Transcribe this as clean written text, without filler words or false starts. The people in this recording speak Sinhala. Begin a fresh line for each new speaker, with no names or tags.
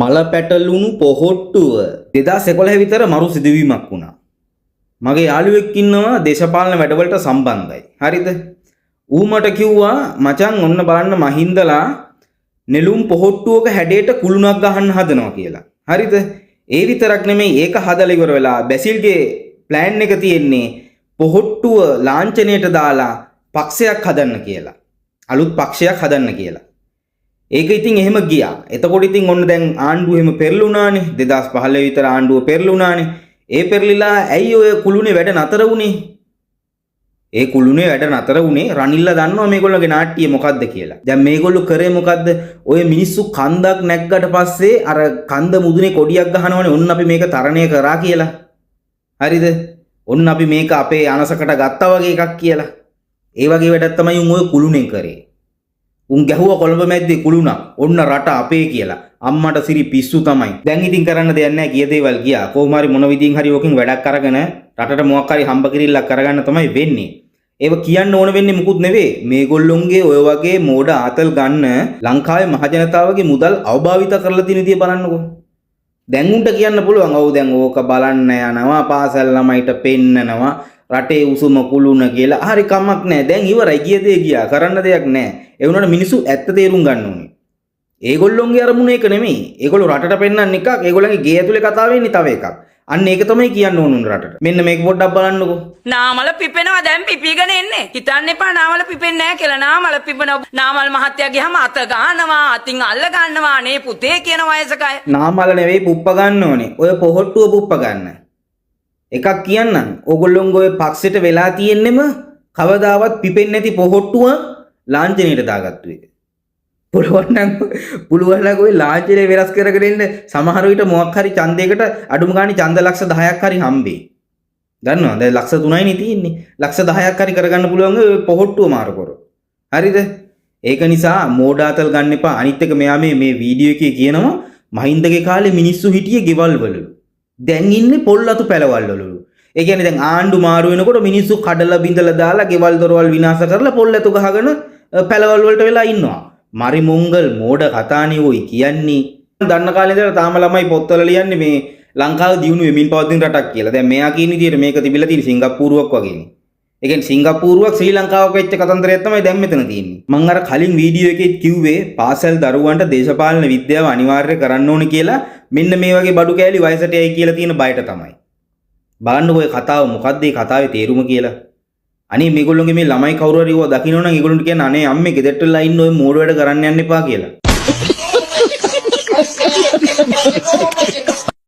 මල පැටලුණු පොහොට්ටුව 2011 විතර මරු සිදුවීමක් වුණා. මගේ යාළුවෙක් ඉන්නවා දේශපාලන වැඩවලට සම්බන්ධයි. හරිද? ඌ මට කිව්වා මචං ඔන්න බලන්න මහින්දලා නෙළුම් පොහොට්ටුවක හැඩයට කුළුණක් ගහන්න හදනවා කියලා. හරිද? ඒ විතරක් නෙමෙයි, ඒක හදලා ඉවර වෙලා බැසිල්ගේ ප්ලෑන් එක තියෙන්නේ පොහොට්ටුව ලාංඡනයට දාලා පක්ෂයක් හදන්න කියලා. අලුත් පක්ෂයක් හදන්න කියලා. ඒක ඉතින් එහෙම ගියා. එතකොට ඉතින් ඔන්න දැන් ආණ්ඩුව එහෙම පෙරළුණානේ. 2015 විතර ආණ්ඩුව පෙරළුණානේ. ඒ පෙරලිලා ඇයි ඔය කුළුණේ වැඩ නතර වුණේ? ඒ කුළුණේ වැඩ නතර වුණේ රනිල්ලා දන්නවා මේගොල්ලෝගේ නාට්‍යය මොකද්ද කියලා. දැන් මේගොල්ලෝ කරේ මොකද්ද? ඔය මිනිස්සු කන්දක් නැග්ගට පස්සේ අර කන්ද මුදුනේ කොඩියක් ගහනවනේ, ඔන්න අපි මේක තරණය කරා කියලා. හරිද? ඔන්න අපි මේක අපේ අනසකට ගත්තා වගේ එකක් කියලා. ඒ වගේ වැඩක් තමයි උන් ඔය කුළුණෙන් කරේ. උන් ගැහුවා කොළඹ මැද්දේ කුළුණක්. ඔන්න රට අපේ කියලා. අම්මට සිරි පිස්සු තමයි. දැන් ඉතින් කරන්න දෙයක් නැහැ, ගිය දේවල් ගියා. කොහොම හරි මොන විදිහින් හරි ඔකින් වැඩක් අරගෙන රටට මොකක් හරි හම්බ කිරිල්ලක් කරගන්න තමයි වෙන්නේ. ඒව කියන්න ඕන වෙන්නේ මුකුත් නෙවෙයි. මේගොල්ලොන්ගේ ඔය වගේ මෝඩ ආතල් ගන්න ලංකාවේ මහජනතාවගේ මුදල් අවභාවිත කරලා තියෙන විදිය බලන්නකෝ. දැන් උන්ට කියන්න පුළුවන් ඔව් දැන් ඕක බලන්න යනවා, පාසල් ළමයිට පෙන්නනවා රටේ උසුම කුළුණ කියලා. හරි කමක් නෑ. දැන් ඉවරයි, ගිය දේ ගියා. කරන්න දෙයක් නෑ. ඒ වුණාට මිනිස්සු ඇත්ත තේරුම් ගන්න ඕනේ. ඒගොල්ලොන්ගේ අරමුණ ඒක නෙමෙයි. ඒගොල්ලෝ රටට පෙන්නන්න එකක්, ඒගොල්ලන්ගේ ගේ ඇතුලේ කතා වෙන්නේ තව එකක්. අන්න ඒක තමයි කියන්න ඕන උන් රටට. මෙන්න මේක පොඩ්ඩක් බලන්නකෝ.
නාමල පිපෙනවා, දැන් පිපීගෙන එන්නේ. හිතන්න එපා නාමල පිපෙන්නේ නැහැ කියලා. නාමල පිපෙනවා. නාමල් මහත්තයා ගියාම අත ගන්නවා, අතින් අල්ල ගන්නවා. අනේ පුතේ කියන වයසක අය.
නාමල නෙවෙයි පුප්ප ගන්න ඕනේ. ඔය පොහොට්ටුව පුප්ප ගන්න. එකක් කියන්නම්. ඕගොල්ලොන්ගේ ඔය පක්ෂෙට වෙලා තියෙන්නෙම කවදාවත් පිපෙන්නේ නැති පොහොට්ටුව ලාංඡනයට දාගත්තු එක. පුළුවන් නම් ඔය ලාංඡනය වෙනස් කරගෙන ඉන්න සමහර විට මොකක් හරි ඡන්දයකට අඩුම ගානේ ඡන්ද ලක්ෂ 10ක් හරි හම්බෙයි. දන්නවද? දැන් ලක්ෂ 3යිනේ තියෙන්නේ. ලක්ෂ 10ක් හරි කරගන්න පුළුවන් ඔය පොහොට්ටුව මාරු කරොත්. හරිද? ඒක නිසා මෝඩාතල් ගන්න එපා. අනිත් එක මෙයා මේ මේ වීඩියෝ එකේ කියනවා මහින්දගේ කාලේ මිනිස්සු හිටියේ ගෙවල් වලලු. දැන් ඉන්නේ පොල් අතු පැලවල් වලලු. ඒ කියන්නේ දැන් ආණ්ඩු මාරු වෙනකොට මිනිස්සු කඩලා බිඳලා දාලා ගෙවල් දොරවල් විනාශ කරලා පොල් අතු ගහගෙන පැලවල් වලට වෙලා ඉන්නවා. මරි මොංගල් මෝඩ කතානේ ඔයි කියන්නේ. දන්න කාලේ ඉඳලා තාම ළමයි පොත්වල ලියන්නේ මේ ලංකාව දියුණු වෙමින් පවතින රටක් කියලා. දැන් මෙයා කියන විදිහට මේක තිබිලා තියෙන සිංගප්පූරුවක් වගේනේ. ඒ කියන්නේ සිංගප්පූරුවක් ශ්‍රී ලංකාවක් වෙච්ච කතන්දරයක් තමයි දැන් මෙතන තියෙන්නේ. මං අර කලින් වීඩියෝ එකේත් කිව්වේ පාසල් දරුවන්ට දේශපාලන විද්‍යාව අනිවාර්ය කරන්න ඕනේ කියලා. මෙන්න මේ වගේ බඩු කෑලි වයසට යයි කියලා තියෙන බයට තමයි. බලන්නකෝ ඔය කතාව මොකද්ද ඒ කතාවේ තේරුම කියලා. අනේ මේගොල්ලෝගේ මේ ළමයි කවුරු හරි ඒවා දකින්න නම් ඒගොල්ලන්ට කියන්න අනේ අම්මේ ගෙදරට වෙලා ඉන්න ඔය මෝඩ වැඩ කරන්න යන්න එපා කියලා.